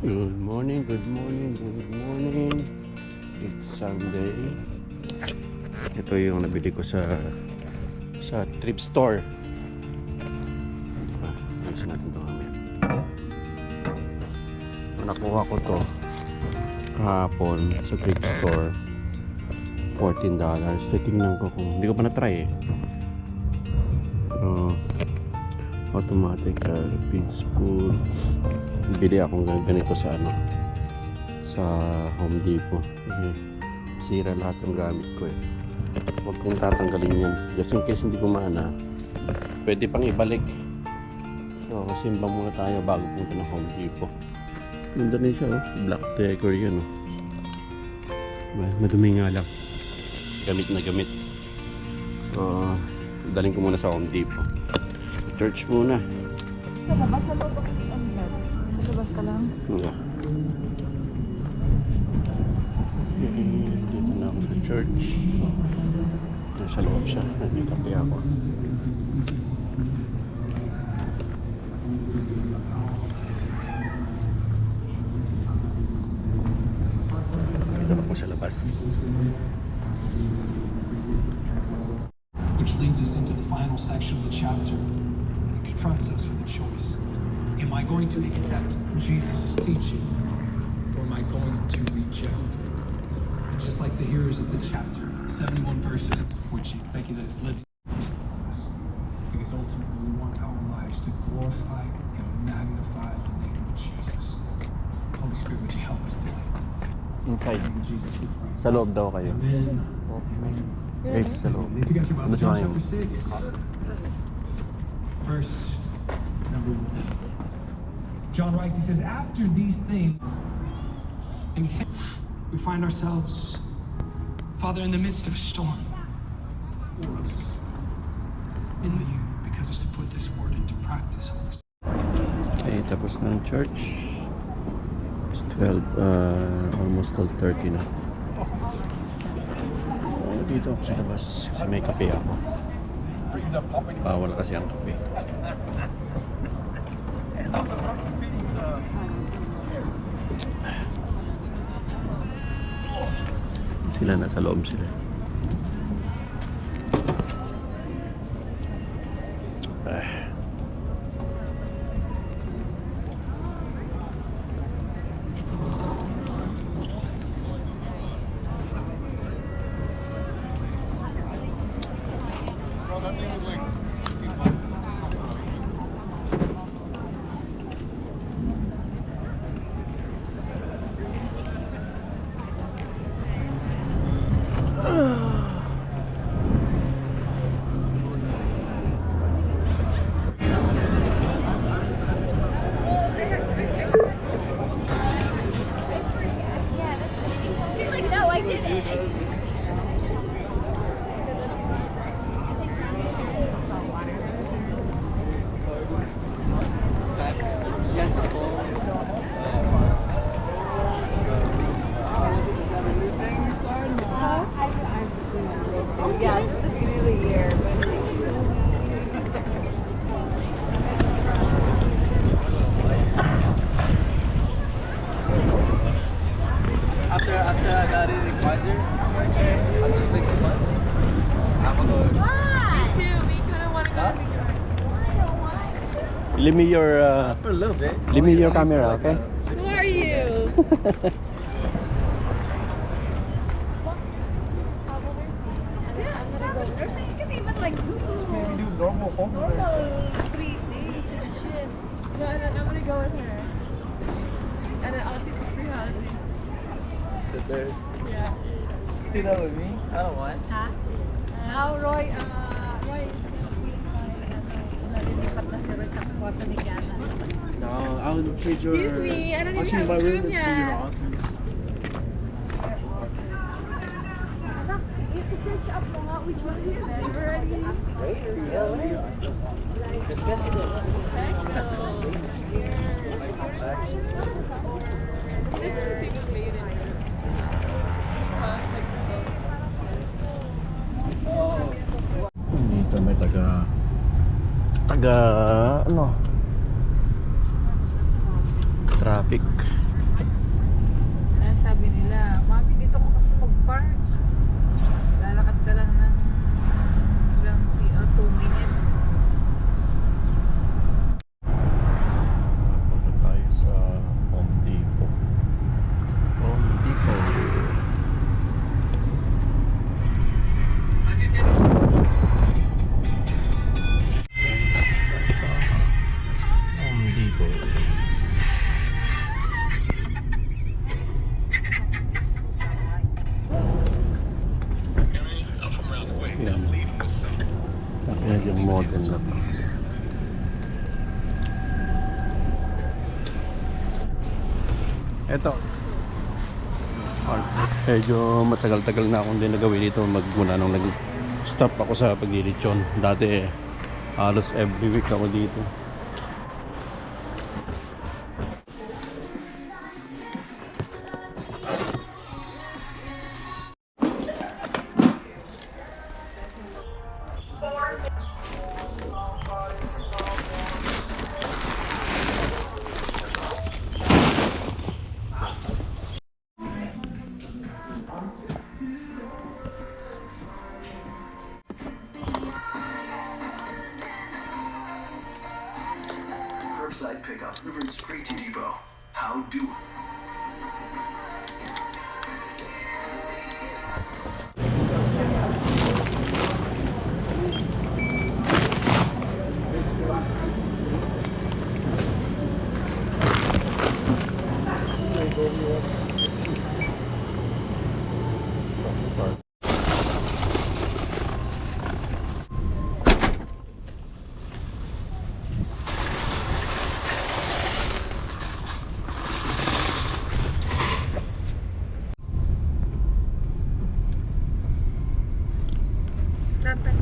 Good morning, good morning, good morning. It's Sunday. Ito yung nabili ko sa thrift store. Ayusin natin ito mamaya. Nakuha ko to kahapon sa thrift store. $14. Titingnan ko kung hindi ko pa na-try eh. Pero automatic feeds food. Bili akong ganito sa sa Home Depot kasi sira lahat ng gamit ko eh. Huwag kong tatanggalin yan just in case hindi gumana, pwede pang ibalik. So simba muna tayo bago punta ng Home Depot. Ganda na siya oh. Black decor yan oh. Madumi nga lang, gamit na gamit. So daling ko muna sa Home Depot. Church muna. Sa labas, sa loob ako sa labas ka lang? Yeah. Dito na ako sa church. Nasa loob siya. May kape ako. Dito ako sa labas. Which leads us into the final section of the chapter. It confronts us with a choice. Am I going to accept Jesus' teaching, or am I going to reject it? And just like the hearers of the chapter, 71 verses, which thank you that it's living, because ultimately we want our lives to glorify and magnify the name of Jesus. Holy Spirit, would you help us today? Inside. In Jesus we pray. Sa loob daw kayo. Amen. Amen. Guys, sa loob. If you got your Bible, Ano John siya chapter 6, verse number 1. John writes, he says, after these things, and we find ourselves, Father, in the midst of a storm for us, in the you, because it's to put this word into practice. Okay, tapos na ang church. It's 12, almost 12:30 na. Dito ako sa labas kasi may kape ako. Bawal kasi ang kape. Sila nasa loob sila. After I got it in Pfizer, after 6 months, I'm gonna go. Me too. We couldn't want to go. Leave me your For a little bit. leave me your camera, okay? Who are you? They're saying you can even like Google normal phone normal 3 days and shit. No, and then I'm gonna go with her. And then I'll teach you how to do. Sit there. Yeah. Do that with me? I don't want. Ha? Now, Roy, Roy, nalilipat na si Roy sa kwarto ni Kiana. No, I'll trade your. Excuse me, I don't I'll even trade have my a room room to your yet. office. Anak, i-search up mo nga which one is better. Especially the This is even made in Dito may taga traffic mag-park. Lalakad ka lang ng ilang 2 minutes. Punta tayo sa Home Depot. Home Depot. Home Depot. Yan. Yan yung model na to. Eto. Medyo matagal-tagal na akong din nagawin dito magmula nung nag-stop ako sa Pagdilitsyon. Dati halos every week ako dito. Curbside pickup delivered straight to depot. How do? Tatay.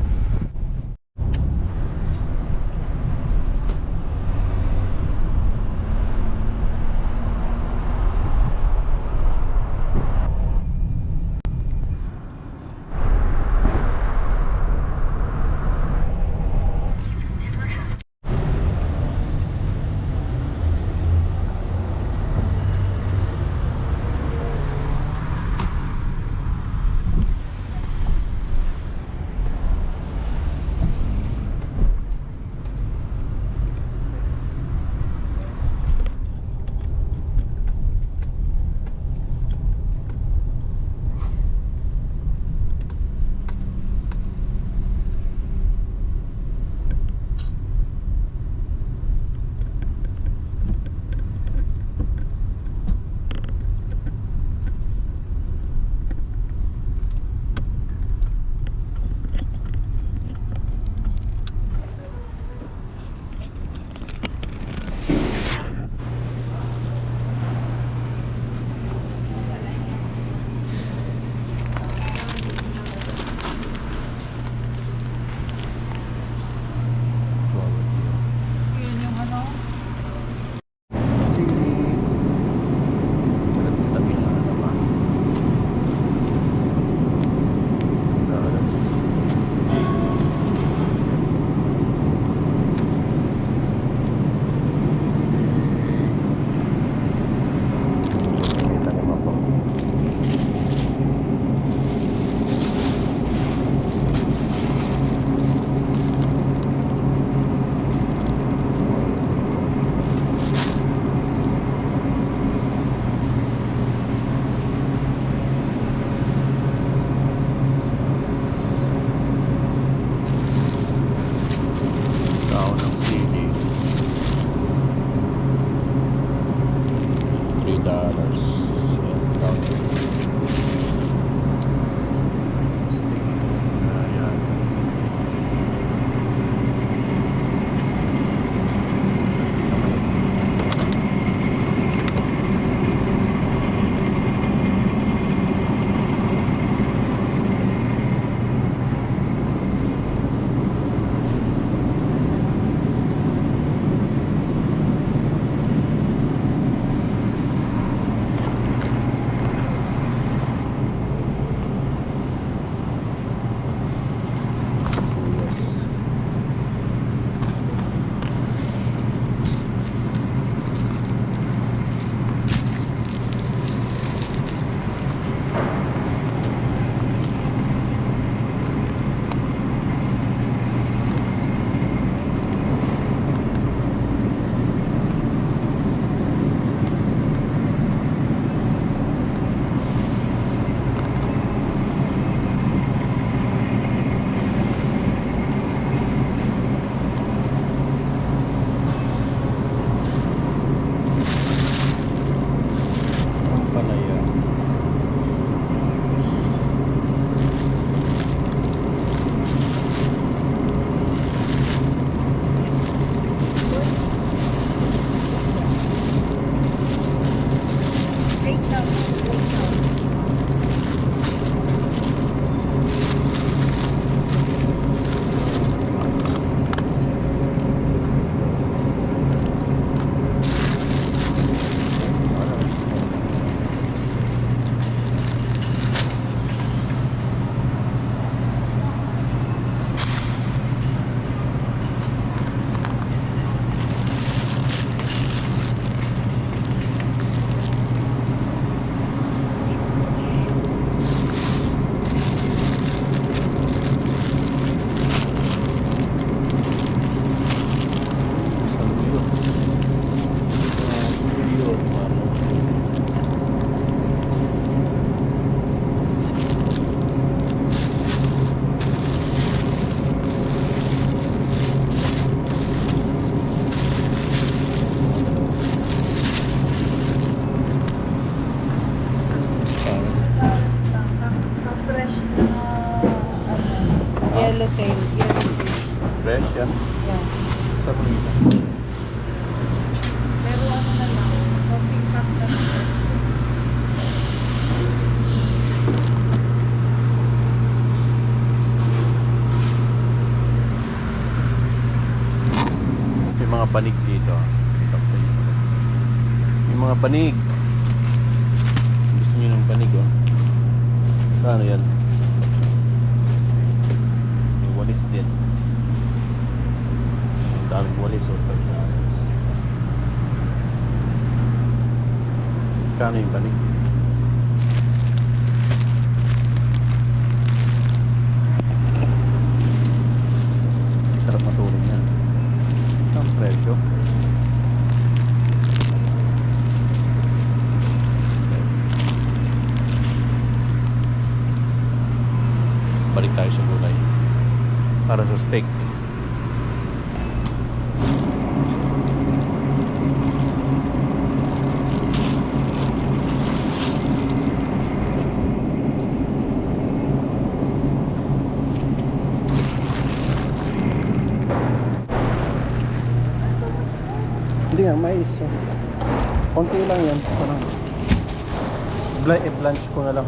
Yun yung ano. Tao ng CD. $3. Ayan. tail. Yellow fish. Fresh yan. Yeah. Sarap. Pero ano na lang, konting cut na lang. May mga panig dito. Ito sa inyo. May mga panig. Gusto niyo ng panig, oh. Ano yan? May walis din. Ang daming walis, oh. Kano yung panig? Sarap matulog yan. Ang presyo. Balik tayo sa gulay para sa steak. Hindi nga, mais. Konti lang yan. Parang blanch ko na lang.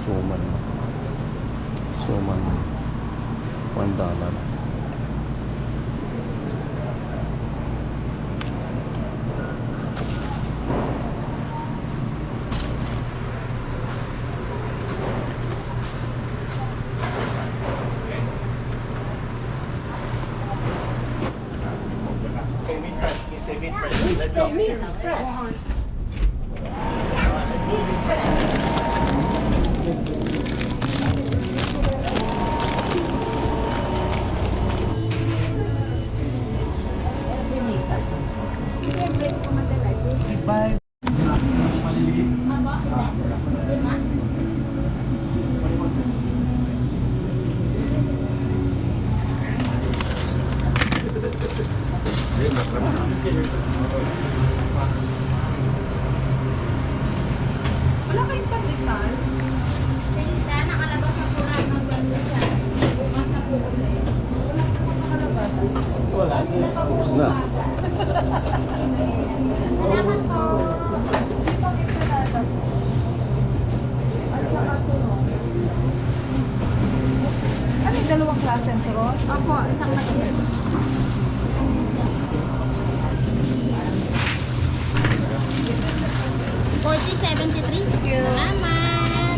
Suman. Suman. $1. Wala kayong pandesal? Kaya nakalabas na po lang ng bandesa. Bukas na po ulit. Tapos na. Salamat po. At saka tunog. Ano yung dalawang klase ng turon? Opo, isang maliit. $40.73. Salamat.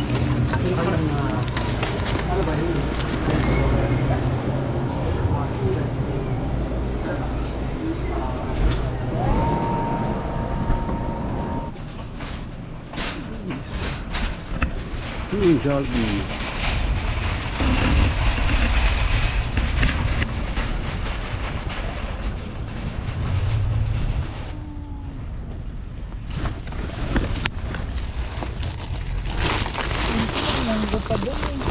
Jollibee. Manggo pa doon eh.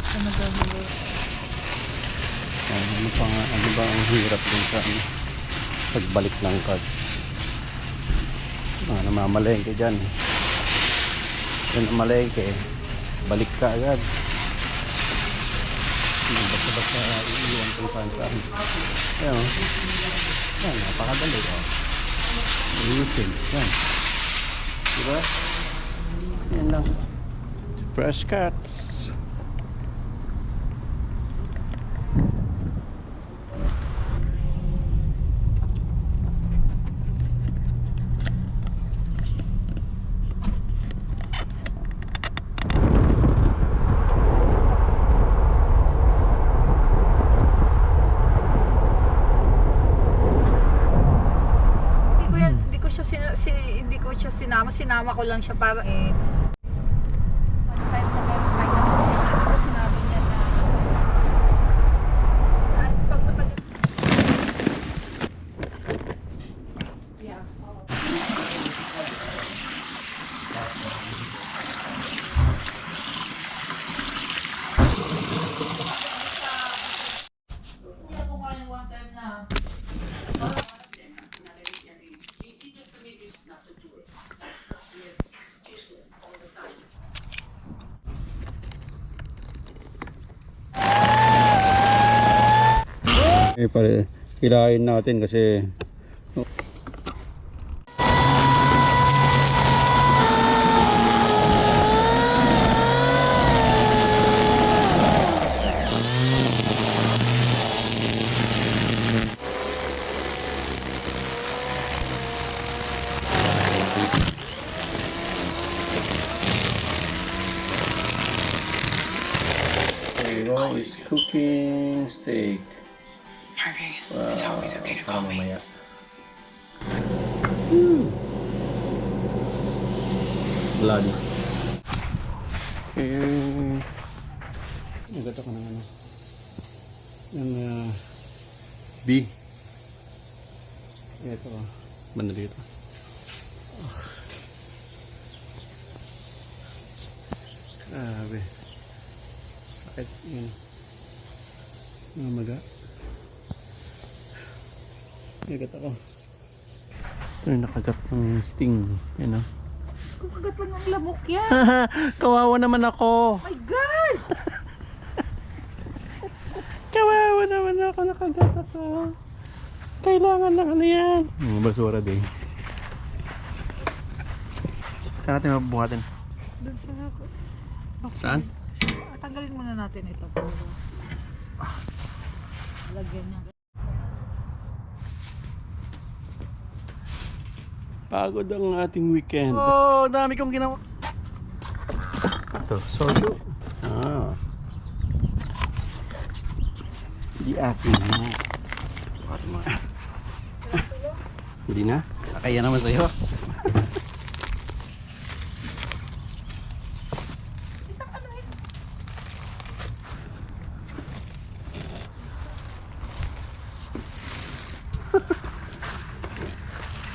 Ano gagawin? Ano ba ang hirap dun sa pagbalik ng card? Namamalengke dyan. Yan ang malengke, balik ka agad. Basta-basta iiwan kung saan. Ayan, oh. Yan, napakadali, oh. Ayusin, yan. Diba? Yan lang. Fresh cuts. Sinama ko lang siya para one time na meron tayo kasi sinabi niya na at pag yeah. Hindi ako one time na Hilahin natin kasi Roy is cooking steak. Harvey, it's always okay to call me. Mamaya. Blood. Nagata ko ng ano. Ng B. Ito. Banda dito. Grabe. Sakit yun. Mamaga. Nakagat ako. Ito yung nakagat ng sting. Yan o. Kumagat lang ang lamok yan. Kawawa naman ako. My God! Kawawa naman ako. Nakagat ako. Kailangan ng ano yan. Basura din. Saan natin mabuhatin? Doon sa ako. Saan? Tanggalin muna natin ito. Lagyan niya. Pagod ang ating weekend. Oh, dami kong ginawa. Ito, soju. Di akin na. Bakit mo? Hindi na? Kaya naman sa'yo. Isang ano eh.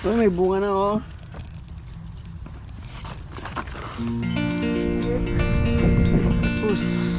Oh, may bunga na oh. Us.